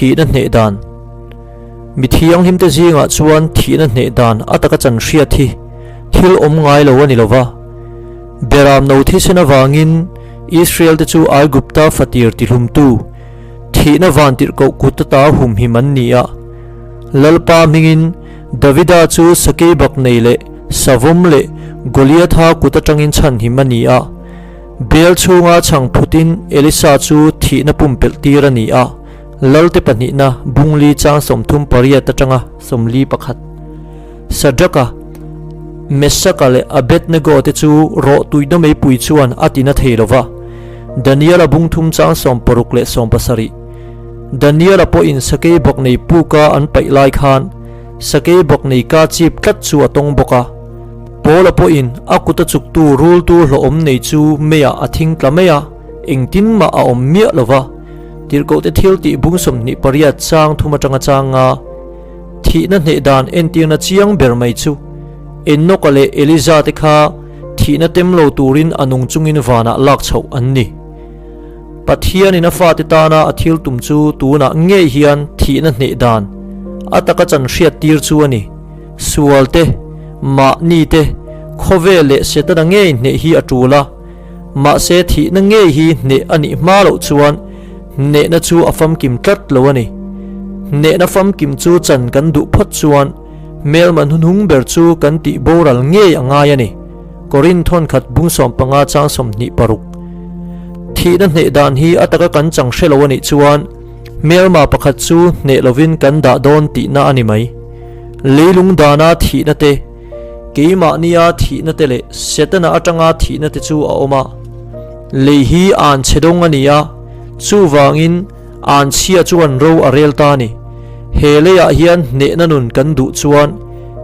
Thihna hneh dan Mi thianghlimte zingah chuan thihna hneh dan a taka chan hriat hi thil awm ngai lo a ni lo va. Beram no thisen avangin Israel-te chu Aigupta fatir tihlumtu thihna vantirhkoh kut ata humhim an ni a. Lalpa hmingin Davida chu sakeibak nei leh savawm leh Goliatha kut atangin chhanhim a ni a. Bel chhunga chhang phutin Elisa chu thihna pumpelh tir a ni a, Lalte pahnihna Bungli chang 38 atanga 41. Sadraka, Mesaka leh Abednego te chu rawh tuihna meipui chuan a tina thei lo va, Daniela bung thum chang 60 leh 70. Daniela pawhin sakei bawk nei puka an paih lai khan sakei bawk nei ka chip tlat chu a tawng bawk a. Paula pawhin a kut a chuktu rultu hlawhawm nei chu meiah a thing tla mai a, engtin mah a awm miah lo va. Tirhkohte thil tih bung 28 chang thum atanga chang nga thihna hneh dan entirna chiang ber mai chu Enoka leh Eliza te kha thihna tem lo turin a nung chungin vanah lak chhoh an ni. Pathianin a fate tana a thil tum chu tunah ngei hian thihna hneh dan a taka chan hriat tir chu a ni. Sual te, mahni te, khawvel leh Setana ngei hneh hi a tul a, mahse thihna ngei hi hneh a nih hma loh chuan hnehna chu a famkim tlat lo a ni. Hnehna famkim chu chan kan duh phawt chuan hmelma hnuhnung ber chu kan tih boral ngei a ngai a ni. Korin thawnkhat bung 15 chang 26. Thihna hneh dan hi a taka kan chang hre lo a nih chuan hmelma pakhat chu hneh lovin kan dah dawn tihna a ni mai. Leilung dana thihna te, keimahnia thihna te leh Setana atanga thihna te chu a awm a. Lei hi an chhe dawng a ni a, chuvangin an chhia chuan ro a rel ta a ni. He leiah hian hnehna nun kan duh chuan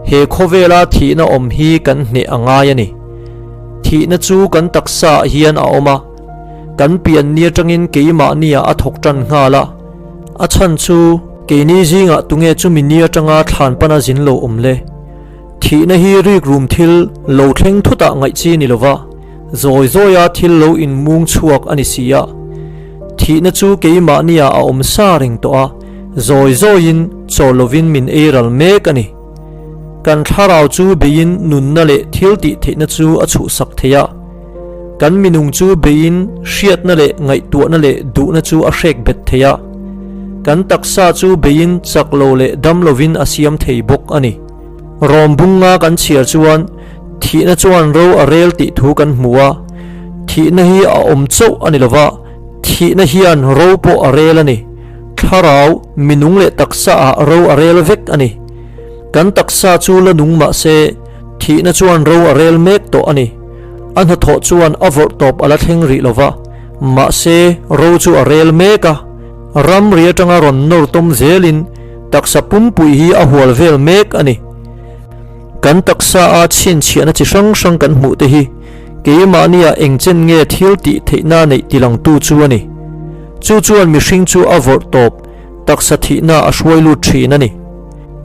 he khawvela thihna awm hi kan hneh a ngai a ni. Thihna chu kan taksaah hian a awm a, kan pianni atangin keimahniah a thawk tan nghal a. A chhan chu keini zingah tunge chumi ni atanga thlan pana zin lo awm le? Thihna hi rikrum thil lo thleng thutah ngaih chi ni lova, zawi zawia thil lo inmung chhuak a ni si a. Thihna chu keimahniah a awm sa reng tawh a, zawi zawiin chaw lovin min ei ral mek a ni. Kan thlarau chu beiin nunna leh thil tih theihna chu a chhuhsak thei a. Kan minung chu beiin hriatna leh ngaihtuahna leh duhna chu a hrek bet thei a. Kan taksa chu beiin chak lo leh dam lovin a siam thei bawk a ni. Rawm bunga kan chhiar chuan thihna chuan ro a rel tih thu kan hmu a. Thihna hi a awm chauh a ni lova, thihna hian ro pawh a rel a ni. Thlarau, minung leh taksa ah ro a rel vek a ni. Kan taksa chu la nung mah se, Thihna chuan ro a rel mek tawh a ni. A hnathawh chuan a vawrh tawp a la thleng rih lo va, mahse ro chu a rel mek a. Ramri atanga rawn nawr tawm zelin taksa pumpui hi a hual vel mek a ni. Kan taksa a chhinchhiahna chi hrang hrang kan hmuh te hi keimahnia engchen nge thil tih theihna neih tilangtu chu a ni. Chu chuan mihring chu a vawrh tawp taksa thihna a hruai lut thin a ni.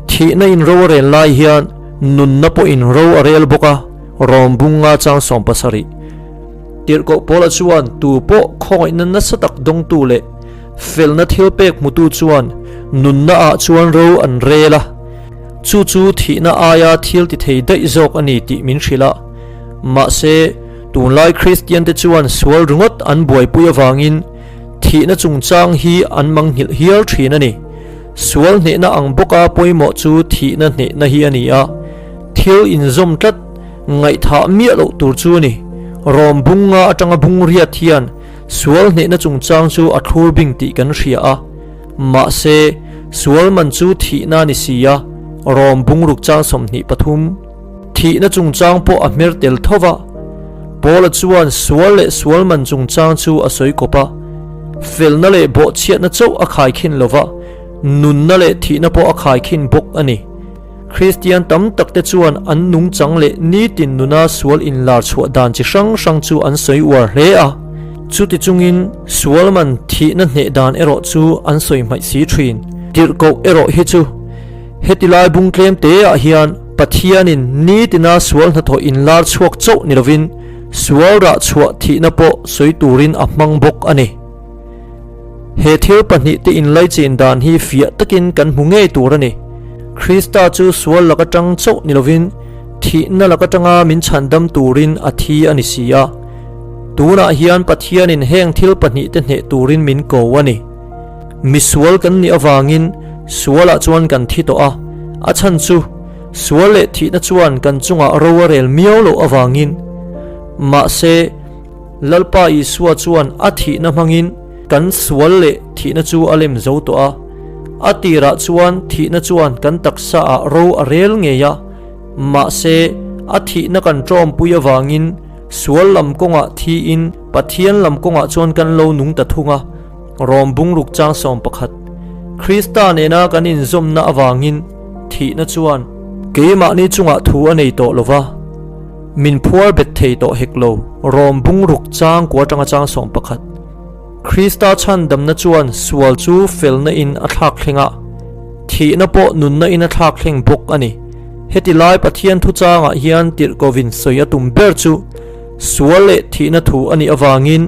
Thihna in ro a rel lai hian nunna pawh in ro a rel bawk a, Rom bunga chang 70. Tirhkoh Paula chuan tu pawh khawngaihna nasa tak dawngtu leh felna thil pek hmutu chuan nunna ah chuan ro an rel a, chu chu thihna aia thil ti thei daih zawk a ni tih min hrilh a. Mahse, tunlai Kristian te chuan sual ringawt an buaipui avangin thihna chungchang hi an mangnghilh hial thin a ni. Sual hnehna ang bawka pawimawh chu thihna hnehna hi a ni a, thil inzawm tlat ngaihthah miah loh tur chu a ni. Rawm bunga atanga bung riat hian sual hnehna chungchang chu a thlur bing tih kan hria a, mahse, sual man chu thihna a ni si a, rawm bung ruk chang 23. Thihna chungchang pawh a hmer tel tho va, Paula chuan sual leh sual man chungchang chu a sawi kawp a. Felna leh bawhchhiatna chauh a khaikhin lo va, nunna leh thihna pawh a khaikhin bawk a ni. Kristian tam takte chuan an nungchang leh nitin nuna sual inlar chhuah dan chi hrang hrang chu an sawi uar hle a. Chuti chungin sual man thihna hneh dan erawh chu an sawi hmaih si thin. Tirhkoh erawh hi chu heti lai bung tlem te ah hian Pathianin nitina sual hnathawh inlar chhuak chauh ni lovin sual rah chhuah thihna pawh sawi turin a hmang bawk a ni. He thil pahnihte inlaichin dan hi fiah takin kan hmu ngei tur a ni. Krista chu sual lak atang chauh ni lovin thihna lak atanga min chhandam turin a thi a ni si a. Tunah hian Pathianin heng thil pahnihte hneh turin min ko a ni. Misual kan nih avangin sualah chuan kan thi tawh a, a chhan chu sual leh thihna chuan kan chungah ro a rel miau loh avangin. Mahse, Lalpa Isua chuan a thihna hmangin kan sual leh thihna chu a lem zo tawh a. A tirah chuan thihna chuan kan taksaah ro a rel ngei a, mahse, a thihna kan ṭawmpui avangin sual lam kawngah thiin Pathian lam kawngah chuan kan lo nung ta thung a. Rom bungruk chang 11. Krista nena kan inzawmna avangin thihna chuan keimahni chungah thu a nei tawh lo va, min phuar bet thei tawh hek lo. Rom bungruk chang kua atanga chang 11. Krista chhandamna chuan sual chu felna in a thlak thleng a, thihna pawh nunna in a thlak thleng bawk a ni. Heti lai Pathian thuchangah hian tirhkovin sawi a tum ber chu sual leh thihna thu a nih avangin,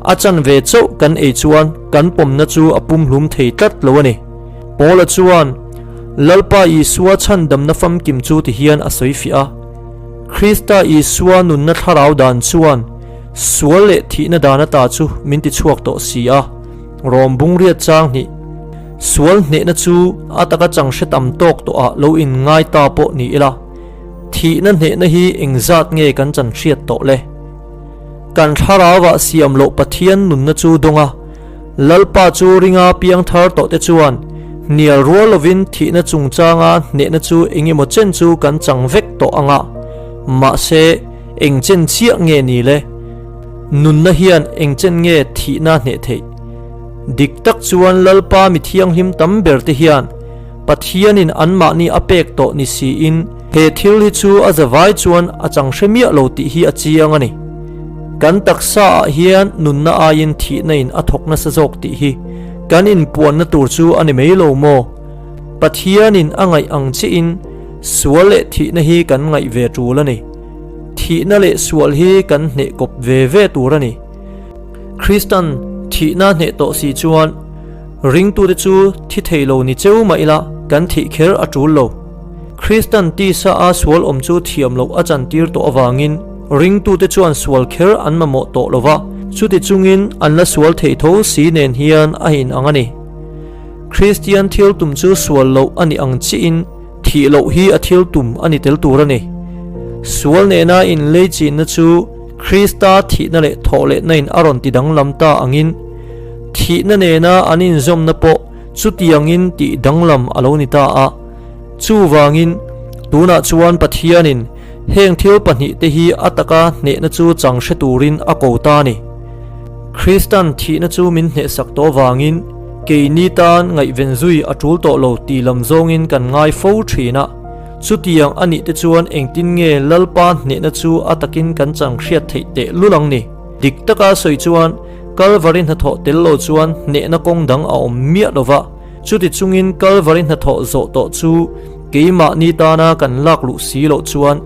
A chanve chauh kan ei chuan kan pawmna chu a pumhlum thei tlat lo a ni. Paula chuan Lalpa Isua chhandamna famkim chu ti hian a sawi fiah a, Krista Isua nunna thlarau dan chuan sual leh thihna dan ata chu min ti chhuak tawh si a, Rom bungriat chang hnih. Sual hnehna chu a taka chang hre tam tawk tawhah lo inngai ta pawh ni ila, thihna hnehna hi engzat nge kan chan hriat tawh le? Kan thlarauah siam loh Pathian nunna chu dawng a, Lalpa chu ringa piang thar tawh te chuan hnial rual lovin thihna chungchanga hnehna chu eng emaw chen chu kan chang vek tawh ang a, mahse eng chen chiah nge ni le? Nunna hian eng chen nge thihna hneh theih? Dik tak chuan Lalpa mi thianghlim tam ber te hian Pathianin anmahni a pek tawh ni siin he thil hi chu a zavai chuan a chang hre miah lo tih hi a chiang a ni. Kan taksa ah hian nunna aiin thihna in a thawk nasa zawk tih hi kan inpuanna tur chu a ni mai lo maw? Pathianin a ngaih ang chiahin sual leh thihna hi kan ngaih ve tul a ni. Thihna leh sual hi kan hneh kawp ve ve tur a ni. Kristan thihna hneh tawh si chuan Ringtute chu thi thei lo ni cheu mah ila kan thih kher a tul lo. Kristan tisa a sual awm chu thiam loh a chantir tawh avangin ringtute chuan sual kher an mamawh tawh lo va, chuti chungin an la sual thei tho si nen hian a inang a ni. Kristian thil tum chu sual loh a nih ang chiahin thih loh hi a thil tum a ni tel tur a ni. Sual nena inleichinna chu Krista thihna leh thawhlehna in a rawn ti danglam ta angin, thihna nena an inzawmna pawh chutiangin tih danglam a lo ni ta a. Chuvangin, tunah chuan Pathianin heng thil pahnihte hi a taka hnehna chu chang hre turin a ko ta a ni. Kristan thihna chu min hnehsak tawh vangin keini tan ngaihven zui a tul tawh lo tih lam zawngin kan ngai fo thin a. Chutiang a nih te chuan engtin nge Lalpa hnehna chu a takin kan chang hriat theih teh lul ang ni? Dik taka sawi chuan Kalvari hnathawh tel lo chuan hnehna kawng dang a awm miah lo va, chuti chungin Kalvari hnathawh zawh tawh chu keimahni tana kan lak luh si loh chuan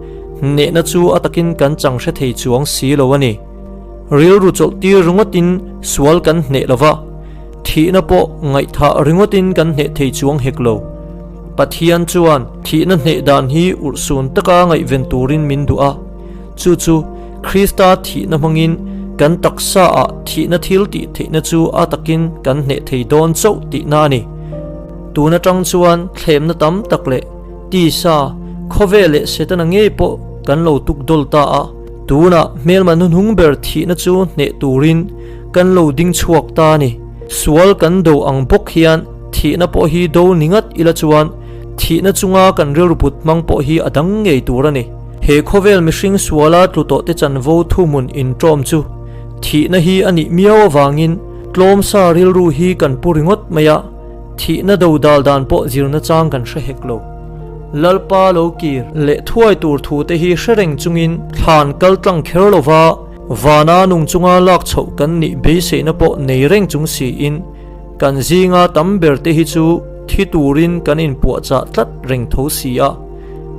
hnehna chu a takin kan chang hre thei chuang si lo a ni. Rilru chawlh tir ringawtin sual kan hneh lo va, thihna pawh ngaihthah ringawtin kan hneh thei chuang hek lo. Pathian chuan thihna hneh dan hi urhsun taka ngaihven turin min duh a. Chu chu Krista thihna hmangin kan taksaah thihna thil tih theihna chu a takin kan hneh thei dawn chauh tihna a ni. Tun atang chuan thlemna tam tak leh tisa, khawvel leh Setana ngei pawh kan lo tuk dawl ta a. Tunah hmelma hnuhnung ber thihna chu hneh turin kan lo ding chhuak ta a ni. Sual kan do ang bawk hian thihna pawh hi do ni ngat ila chuan thihna chunga kan rilru put hmang pawh hi a dang ngei tur a ni. He khawvel mihring suala tlu tawhte chanvo thuhmun inṭawm chu thihna hi a nih miau avangin tlawmsa rilru hi kan pu ringawt mai a, thihna do dal dan pawh zirna chang kan hre hek lo. Lalpa lo kir leh thuai tur thute hi hre reng chungin thlan kal tlang kher lova vana nung chunga lak chhoh kan nih beiseihna pawh nei reng chung siin kan zinga tam berte hi chu thi turin kan inpuahchah tlat reng tho si a.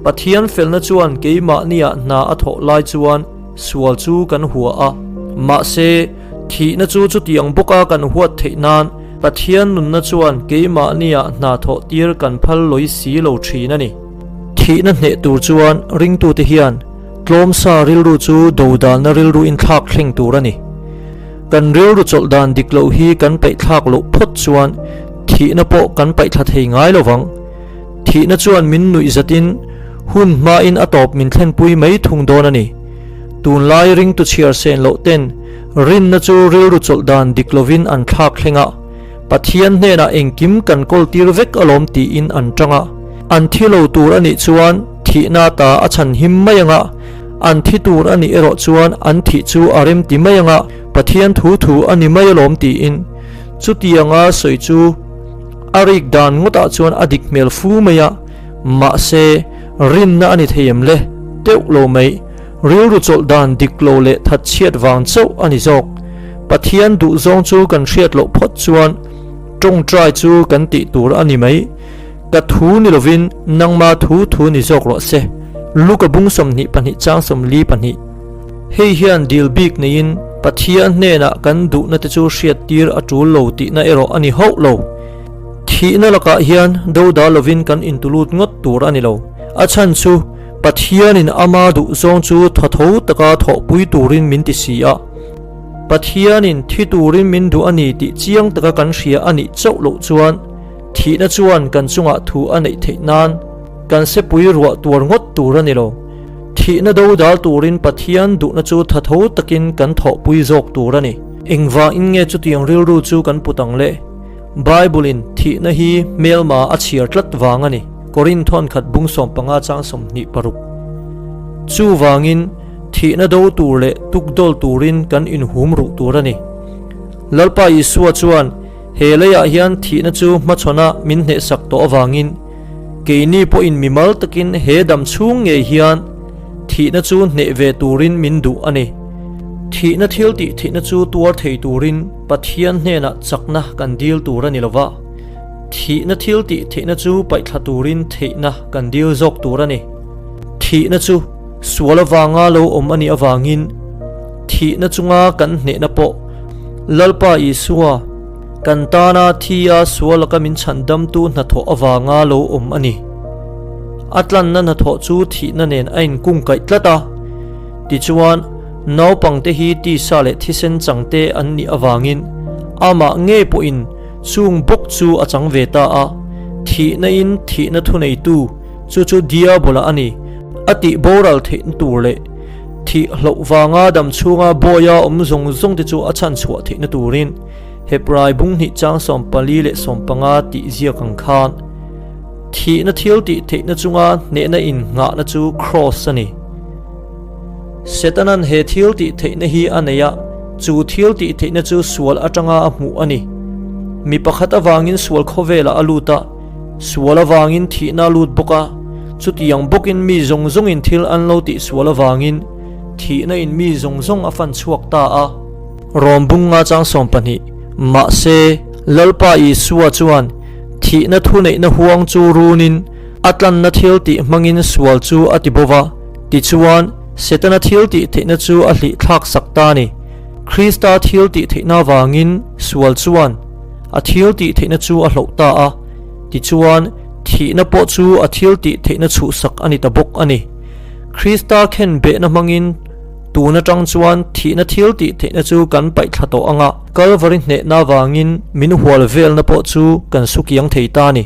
Pathian felna chuan keimahniah hna a thawh lai chuan sual chu kan hua a, mahse, thihna chu chutiang bawka kan huat theih nan. Pathian nunna chuan keimahniah hna thawh tir kan phal lawi si lo thin a ni. Thihna hneh tur chuan ringtute hian tlawmsa rilru chu dodalna rilru in thlak thleng tur a ni. Kan rilru chawlh dan dik loh hi kan paihthlak loh phawt chuan thihna pawh kan paihthla thei ngai lo vang. Thihna chuan min nuih zatin hun hmain a tawp min thlenpui mai thung dawn a ni. Tunlai ringtu chhiar sen loh ten rinna chu rilru chawlh dan dik lovin an thlak thleng a, Pathian hnenah engkim kan kawl tir vek alawm tiin an tang a. An thi lo tur a nih chuan thihna ta a chhan him mai anga, an thi tur a nih erawh chuan an thih chu a rem ti mai anga, Pathian thu thu a ni mai alawm tiin chutianga sawi chu a rik dan ngawtah chuan a dik hmel fu mai a, mahse rinna a ni thei em le? Teuh lo mai. Rilru chawlh dan dik lo leh thatchhiat vang chauh a ni zawk. Pathian duhzawng chu kan hriat loh phawt chuan tawngtai chu kan tih tur a ni mai. Ka thu ni lovin nangma thu thu ni zawk rawh se. Luka bung 22 chang 42. Hei hian dil bik neiin Pathian hnenah kan duhna te chu hriat tir a tul lo tihna erawh a ni hauh lo. Thihna lakah hian dodal lovin kan intulut ngawt tur a ni lo. A chhan chu Pathianin ama duhzawng chu thatho taka thawhpui turin min ti si a. Pathianin thi turin min duh a ni tih chiang taka kan hria a nih chauh loh chuan thihna chuan kan chungah thu a neih theih nan kan sepui ruah tuar ngawt tur a ni lo. Thihna dodal turin Pathian duhna chu thatho takin kan thawhpui zawk tur a ni. Engvangin nge chutiang rilru chu kan put ang le? Bible-in thihna hi hmelma a chhiar tlat vang a ni. Korin thawnkhat bung 15 chang 26. Chuvangin, thihna do tur leh tukdawl turin kan inhum ruh tur a ni. Lalpa Isua chuan he leiah hian thihna chu hmachhawnah min hnehsak tawh avangin, keini pawhin mimal takin he dam chhung ngei hian thihna chu hneh ve turin min duh a ni. Thihna thil tih thihna chu tuar thei turin Pathian hnenah chakna kan dil tur a ni lova. Thihna thil tih theihna chu paihthla turin theihna kan dil zawk tur a ni. Thihna chu sual avanga lo awm a nih avangin thihna chunga kan hnehna pawh Lalpa Isua kan tana thi-a sual laka min chhandamtu hnathawh avanga lo awm a ni. A tlanna hnathawh chu thihna nen a inkungkaih tlat a. Tichuan, naupangte hi tisa leh thisen changte an nih avangin amah ngei pawhin Chung bawk chu a chang ve ta a, thihna in thihna thuneitu, chu chu Diabola a ni, a tih boral theihna tur leh thih hloh vanga dam chhunga bawia awm zawng zawng te chu a chhan chhuah theihna turin Hebrai bung hnih chang 14 leh 15 tih ziak ang khan thihna thil tih theihna chunga hnehna in nghahna chu Kraws a ni. Setanan he thil tih theihna hi a nei a, chu thil tih theihna chu sual atanga a hmuh a ni. Mi pakhat avangin sual khawvelah a lut a, sual avangin thihna a lut bawk a, chutiang bawkin mi zawng zawngin thil an lo tih sual avangin thihna in mi zawng zawng a fan chhuak ta a. Rawm bung nga chang 12, Mahse, Lalpa Isua chuan thihna thuneihna huang chu runin a tlanna thil tih hmangin sual chu a ti bo va, Tichuan, Setana thil tih theihna chu a hlih thlak sak ta a ni. Krista thil tih theihna avangin sual chuan a thil tih theihna chu a hloh ta a, tichuan, thihna pawh chu a thil tih theihna chhuhsak a ni ta bawk a ni. Krista khen behna hmangin tun atang chuan thihna thil tih theihna chu kan paih thla tawh ang a, Kalvari hnehna avangin min hual velna pawh chu kan su kiang thei ta a ni.